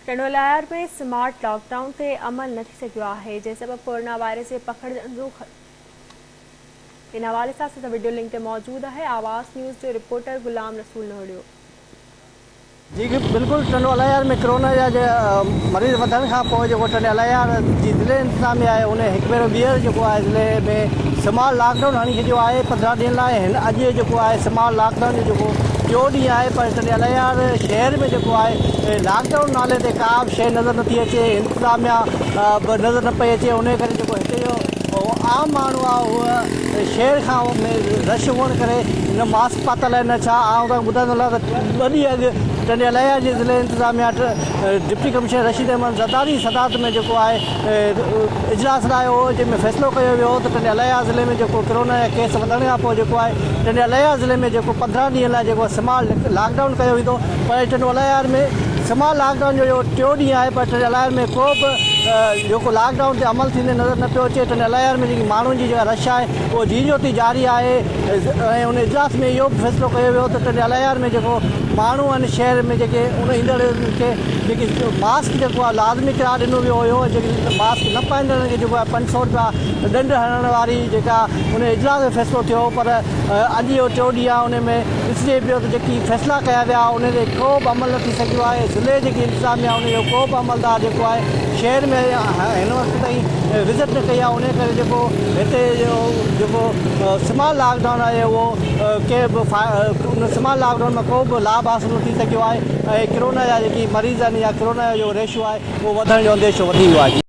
Tando Allahyar ۾ smart lock down تي عمل نه ٿي سگهيو آهي، جنهن سبب ڪورونا وائرس جي پکڙجڻ جو ان حوالي سان اسان سان وڊيو لنڪ تي موجود آهي آواز نيوز جو رپورٽر غلام رسول نهڙيو. جي بلڪل ٽنڊوالهيار ۾ ڪرونا جا مريض وڌڻ کان پوء جيڪو ٽنڊوالهيار جي ضلعي انتظاميا آهي ان هڪ ڀيرو ٻيهر جيڪو آهي ضلعي ۾ سمال لاڪ ڊائون هڻي ڇڏيو آهي 15 ڏينهن لاء هن اڄ جيڪو آهي سمال لاڪ ڊائون جو جيڪو ٽيو ڏينهن آهي پر ٽنڊي الهيار شهر ۾ جيڪو آهي لاڪ ڊائون نالي تي ڪا به شيء نظر نٿي اچي انتظاميا به نظر نه پئي اچي انهي ڪري جيڪو هتي جو عام ماڻهو آهي اهو شهر کان ۾ رش هئڻ ڪري نه ماسڪ پاتل آهي نه ڇا آئون توهان کي ٻڌائيندو هلان ته ٻه ڏينهن اڳ ٽنڊي الهيار جي ضلعي انتظاميا ڊپٽي ڪمشنر رشيد احمد زرداري جي صدارت ۾ جيڪو آهي اجلاس لايو هو جنهن ۾ فيصلو ڪيو ويو هو ته ٽنڊي الهيار ضلعي ۾ جيڪو ڪرونا جا ڪيس وڌڻ کان پوء جيڪو آهي ٽنڊي الهيار ضلعي ۾ جيڪو 15 ڏينهن لاء جيڪو سمال لاڪ ڊائون ڪيو ويندو پر Tando Allahyar ۾ small lock down اهو ٽيو ڏينهن آهي پر ٽنڊي الهيار ۾ ڪو به جيڪو لاڪ ڊائون تي عمل ٿيندي نظر نه پيو اچي ٽنڊي الهيار ۾ جيڪي ماڻهن جي جيڪا رش آهي اهو جيئن جو تيئن جاري آهي ۽ ان اجلاس ۾ اهو به فيصلو ڪيو ويو ته ٽنڊي الهيار ۾ جيڪو ماڻهو آهن شهر ۾ جيڪي ان ايندڙ کي جيڪي ماسڪ جيڪو آهي لازمي قرار ڏنو ويو هيو جيڪي ماسڪ نه پائيندڙن کي جيڪو آهي 500 رپيا ڏنڊ هڻڻ واري جيڪا ان اجلاس ۾ فيصلو ٿيو هو پر اڄ اهو ٽيو ڏينهن آهي ان ۾ ڏسجي پيو ته جيڪي فيصلا ڪيا ويا ان تي ڪو به عمل نه ٿي سگهيو آهي ضلعي جيڪي انتظاميا ان جو ڪو به عملدار جيڪو آهي شهر ۾ هن وقت تائين وزٽ نه ڪئي آهي ان ڪري جيڪو هتي جو جيڪو سمال لاڪ ڊائون آهي اهو ڪنهن به ان سمال لاڪ ڊائون مان ڪو به لاڀ حاصل نه ٿي سگهيو آهي ۽ ڪرونا جا جيڪي مريض آهن يا ڪرونا جو ريشو آهي اهو وڌڻ جو انديشو وڌي ويو آهي.